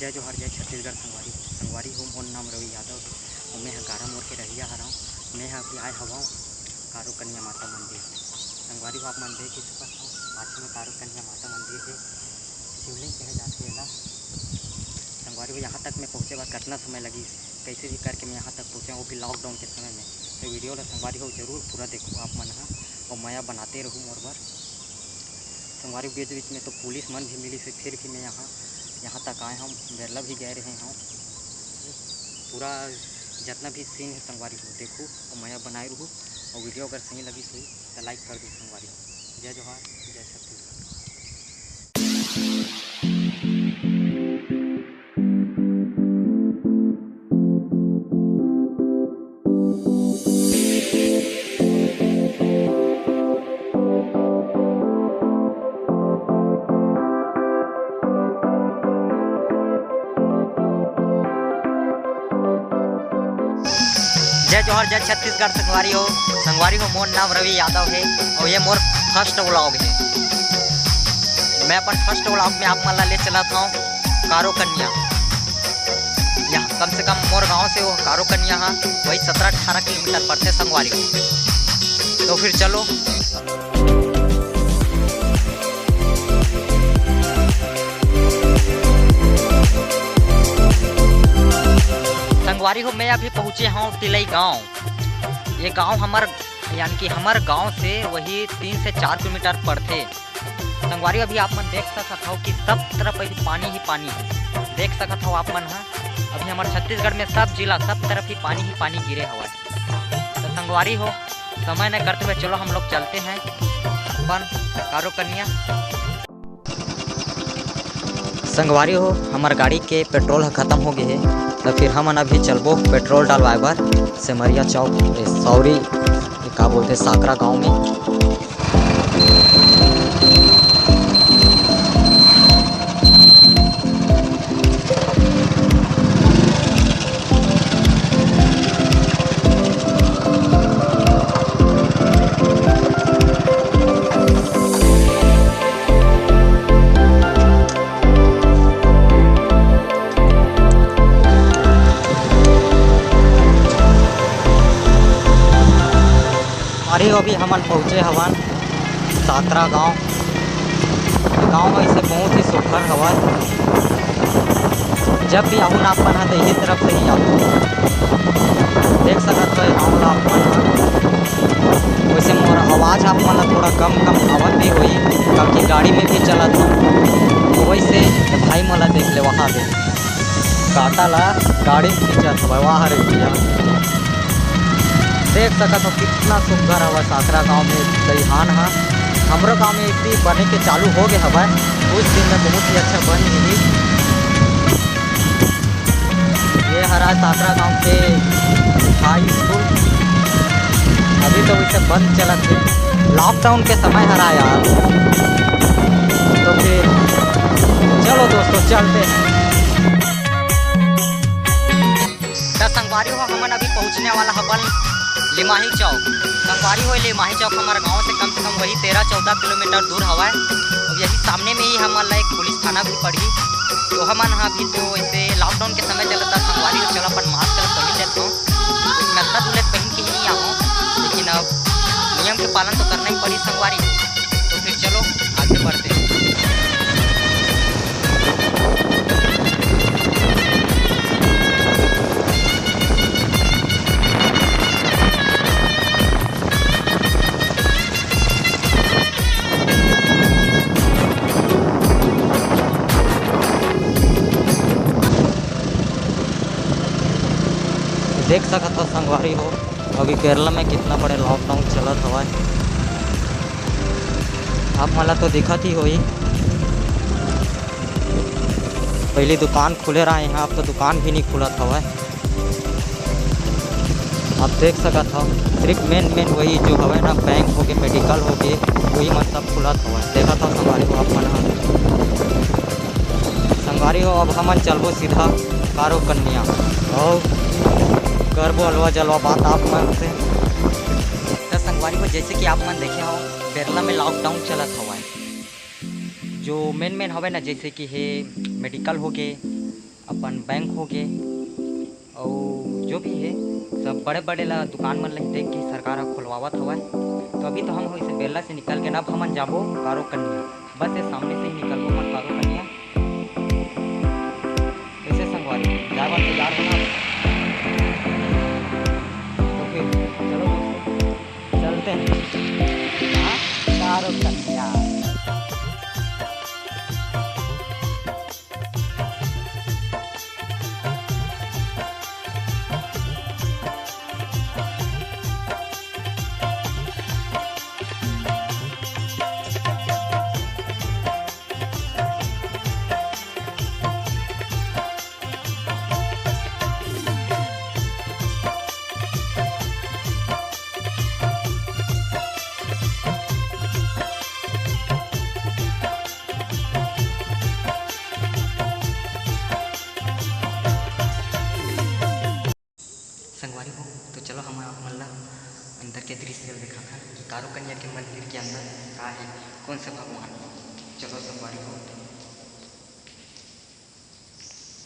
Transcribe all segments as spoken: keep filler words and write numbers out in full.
जय जोहार, जय छत्तीसगढ़ संगवारी। संगवारी हो, मोर नाम रवि यादव हे अउ मैं ह गारा मोर के रहइया हरंव। मैं ह अभी आए हवंव कारो कन्या माता मंदिर। संगवारी हो, आप मन देख ही सकत हव, पाछू में कारो कन्या माता मंदिर हे, शिवलिंग कहे जाथे एला। संगवारी हो, यहाँ तक मैं पहुँचे बर कतना समय लगिस, कैसे भी करके मैं यहाँ तक पहुँचे, वो भी lockdown के समय में। तो video ला संगवारी हो जरूर पूरा देखो आप मन ह, अउ मया बनाते रहू मोर बर। संगवारी, बीच बीच में तो पुलिस मन भी मिलिस हे, फिर भी मैं यहाँ, यहाँ तक आए हंव, बेरला भी गए रहे हंव। पूरा जतना भी scene हे संगवारी हो देखू अउ मया बनाए रहू। अउ video अगर सही लगिस होही तो like कर दू संगवारी हो। जय जोहार, जय छत्तीसगढ़। जय जोहार, जय छत्तीसगढ़ संगवारी हो। संगवारी हो, मोर नाम रवि यादव हे अउ ये मोर first vlog हे। मैं अपन first vlog में आप मन ला ले चलत हंव कारो कन्या। यहाँ कम से कम मोर गांव से वो कारो कन्या हा वही सत्रह अठारह किलोमीटर पड़थे संगवारी हो। तो फिर चलो। संगवारी हो, मैं अभी पहुंचे हंव तिलई गांव। ये गांव हमर, यानी कि हमर गांव से वही तीन से चार किलोमीटर पड़थे। संगवारी, अभी आप मन देख सकत हव कि सब तरफ अभी पानी ही पानी हे। देख सकत हव आप मन ह, अभी हमर छत्तीसगढ़ में सब जिला, सब तरफ ही पानी ही पानी गिरे हवय। तो संगवारी हो, समय न करते हुए चलो हम लोग चलते हैं अपन कारो कन्या। संगवारी हो, हमर गाड़ी के पेट्रोल ह खत्म हो गे हे, तो फिर हमन अभी चलबो पेट्रोल डलवाए बर सेमरिया चौक, ए, सॉरी, ये का बोलथे, साकरा गांव में। अरे, अभी हमन पहुँचे हवन साकरा गांव। गांव ह अइसे बहुत ही सुघर हवय। जब भी आहू ना, आप मन ह त इही तरफ से ही आहू। देख सकत हो ये गांव ला आप मन ह। वैसे मोर आवाज आप मन ला थोड़ा कम कम आवत भी होही, काबर कि गाड़ी में भी चलत हूँ। तो वैसे भाई मोला देख ले, वहाँ दे काटा ला गाड़ी में खींचत हवय, वाह रे भैया। देख सकत हो कितना सुघर हवय साकरा गांव में दईहान ह। हमरो गांव में इसी बने के चालू हो गए हवय, कुछ दिन में बहुत ही अच्छा बन जही। ये हरा साकरा गांव के हाई स्कूल, अभी तो वैसे बंद चलत हे, लॉकडाउन के समय हरा यार। तो फिर चलो दोस्तों, चलते हैं। त संगवारी हो, हमन अभी पहुंचने वाला हवन लिमाही चौक। संगवारी हो, लिमाही चौक हमर गांव से कम से कम वही तेरह चौदह किलोमीटर दूर हवय। अब यही सामने में ही हमन ला एक पुलिस थाना भी पड़ही। तो हमन ह अभी तो ऐसे लॉकडाउन के समय चलता संगवारी हो, चलो अपन मास्क ला पहन लेथों। नक्शा दुलेट पहन के ही नहीं आऊँ, लेकिन अब नियम के पालन तो करना ही पड़ी संगवारी। तो फिर चलो आगे बढ़ते हैं। देख सकत हो संगवारी हो, अभी केरला में कितना बड़े लॉकडाउन चलत हवय। आप मन ला तो दिखत ही होही, पहली दुकान खुले रहा, यहाँ अब तो दुकान भी नहीं खुलत हवय। आप देख सकत हव, सिर्फ मेन मेन वही जो हवय ना, बैंक होगे, मेडिकल होगे, वही मन सब खुलत हवय। देखत हव संगवारी हो आप मन ह। संगवारी हो, अब हमन चलबो सीधा कारो कन्या अउ करबो अलवा जलवा बात आप मन से। त संगवारी हो, जैसे कि आप मन देखे हो, बेरला में लॉकडाउन चलत हवय। जो मेन मेन हवय ना, जैसे कि हे मेडिकल होगे, अपन बैंक होगे, अउ जो भी हे, सब बड़े-बड़े ला दुकान मन ला ही देख के सरकार ह खोलवावत हवय। तो अभी तो हम इसे बेल्ला से निकल के ना, अब हमन जाबो कारो कन्या। बस ये सामने से ही निकलबो हमन कारो कन्या। कैसे संगवारी, जाए बर तैयार हो ना? तो फिर चलो दोस्तों, चलते हैं। हाँ, कारो कन्या। संगवारी हो, तो चलो हम आप मन ला अंदर के दृश्य दिखाथन कि कारो कन्या के मंदिर के अंदर का हे, कौन से भगवान हे। चलो संगवारी हो,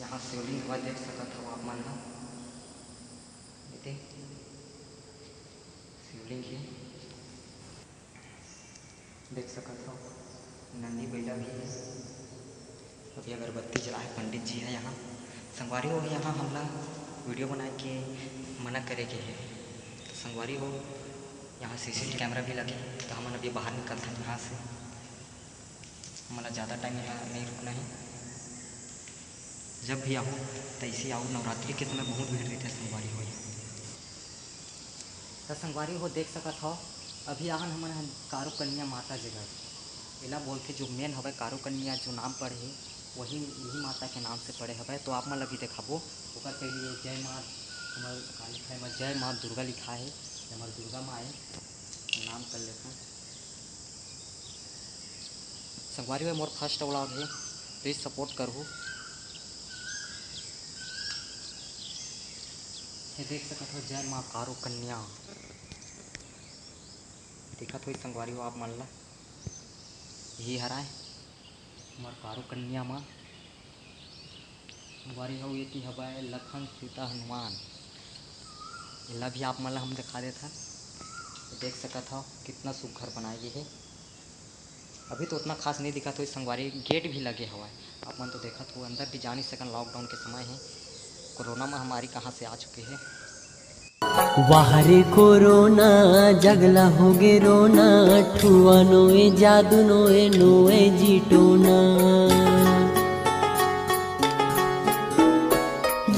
यहाँ शिवलिंग हवा देख सकत हो आप मन ला, ये दे शिवलिंग हे। देख सकत हो, नंदी बइला भी हे। अभी अगरबत्ती जलाए पंडित जी ह यहाँ। संगवारी हो, यहाँ हमला वीडियो बनाए के मना करे गे हे। तो संगवारी हो, यहाँ सीसीटीवी कैमरा भी लगे, तो हमन अभी बाहर निकलथन यहाँ से। हमला ज़्यादा टाइम यहाँ नहीं रुकना है। जब भी आहो, तो ऐसे आहो, नवरात्रि के समय बहुत भीड़ रहता है संगवारी हो यहाँ। त संगवारी हो, देख सकत हव, अभी आहन हमन ह कारू कन्या माता जगह, एला बोलथे जो मेन हवय कारू कन्या, जो नाम पड़े हे, वही, यही माता के नाम से पड़े हवय। तो आप मन ल भी देखाबो, ओकर पहले ये जय माँ, हमर का लिखा हे, एमा जय माँ दुर्गा लिखा हे, ये हमर दुर्गा माँ ए, नाम कर लेथन। संगवारी हो, मोर फर्स्ट व्लॉग हे, प्लीज सपोर्ट करहू। ये देख सकत हो, जय माँ कारू कन्या। दिखत होही संगवारी हो आप मन ला, यही हराय हमर कारू कन्या माँ। संगवारी हो, ये ती हवय लखन सुता हनुमान, एला भी आप मन ला हम दिखा देथन। देख सकत हव, कितना सुग्घर बनाए गे हे। अभी तो उतना खास नहीं दिखत होही संगवारी, गेट भी लगे हवय। आप मन तो देखत हो, अंदर भी जा नहीं सकन, लॉकडाउन के समय हे, कोरोना महामारी कहाँ से आ चुके हे। वाह रे कोरोना, जगला होगे रोना, ठुआ नोए जादू नोए, नोए जी टोना।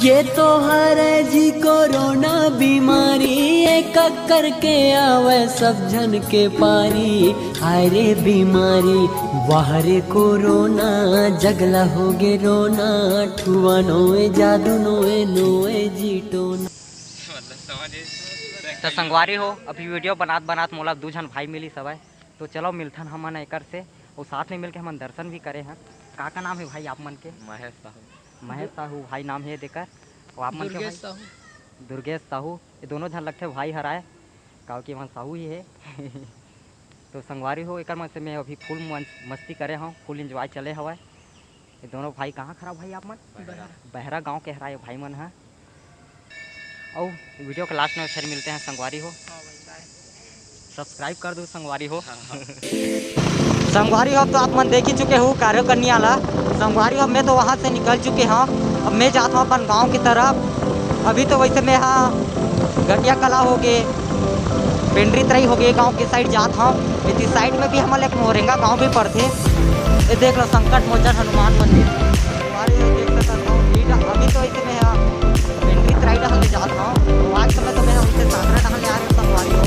ये तो हरे जी कोरोना बीमारी, एक करके आवे सब झन के पारी। हाय रे बीमारी, वाह रे कोरोना, जगला होगे रोना, ठुआ नोए जादू नोए, नोए जी टोना। त संगवारी हो, अभी वीडियो बनात बनात मोला दू झन भाई मिलिस हवय, तो चलो मिलथन हमन एकर से, अउ साथ में मिलके हमन दर्शन भी करे हन। का का नाम हे भाई आप मन के? महेश साहू। महेश साहू भाई नाम हे देकर, अउ आप मन के दुर्गेश भाई? साहू। दुर्गेश साहू, ये दोनों झन लगथे भाई हराय, काबर कि हमन साहू ही हे। तो संगवारी हो, एकर मन से मैं अभी फुल मन-, मस्ती करे हव, फुल एंजॉय चले हवय। ये दोनों भाई कहाँ खड़ा भाई आप मन? बहरा। बहरा गांव के हराय भाई मन ह। अउ वीडियो के लास्ट में फिर मिलते हैं संगवारी हो। हाँ भाई, बाय। सब्सक्राइब कर दो संगवारी हो। हाँ, हाँ। संगवारी हो, अब तो आप मन देख ही चुके हो कारू कन्या ला। संगवारी हो, अब मैं तो वहाँ से निकल चुके हूँ, अब मैं जात हूँ अपन गाँव की तरफ। अभी तो वैसे मैं हाँ गटिया कला हो गए, पेंड्री तराई हो गए, गाँव के साइड जात हूँ। इसी साइड में भी हमारे एक मोरेंगा गाँव भी पड़ते। ये देख लो, संकट मोचन हनुमान मंदिर। संगवारी हो, देख सकत हो, अभी तो इसे मैं हाँ पेंड्री तराई डहर ले जात हूँ। आज समय तो मैं उनसे सागरा डहर ले आ रहे हूँ संगवारी हो।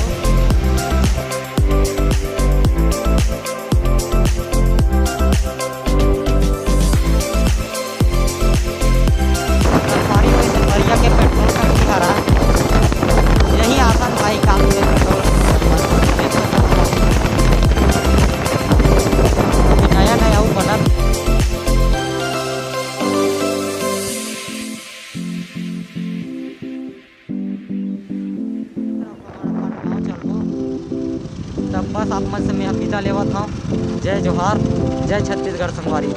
संगवारी हो, इसे बलिया के पेट्रोल टंकी हरा, यही आसान भाई काम के पेट्रोल। नया नया वो बनत। तब बस आप मन से मैं विदा लेवत हूँ। जय जोहार, जय छत्तीसगढ़ संगवारी।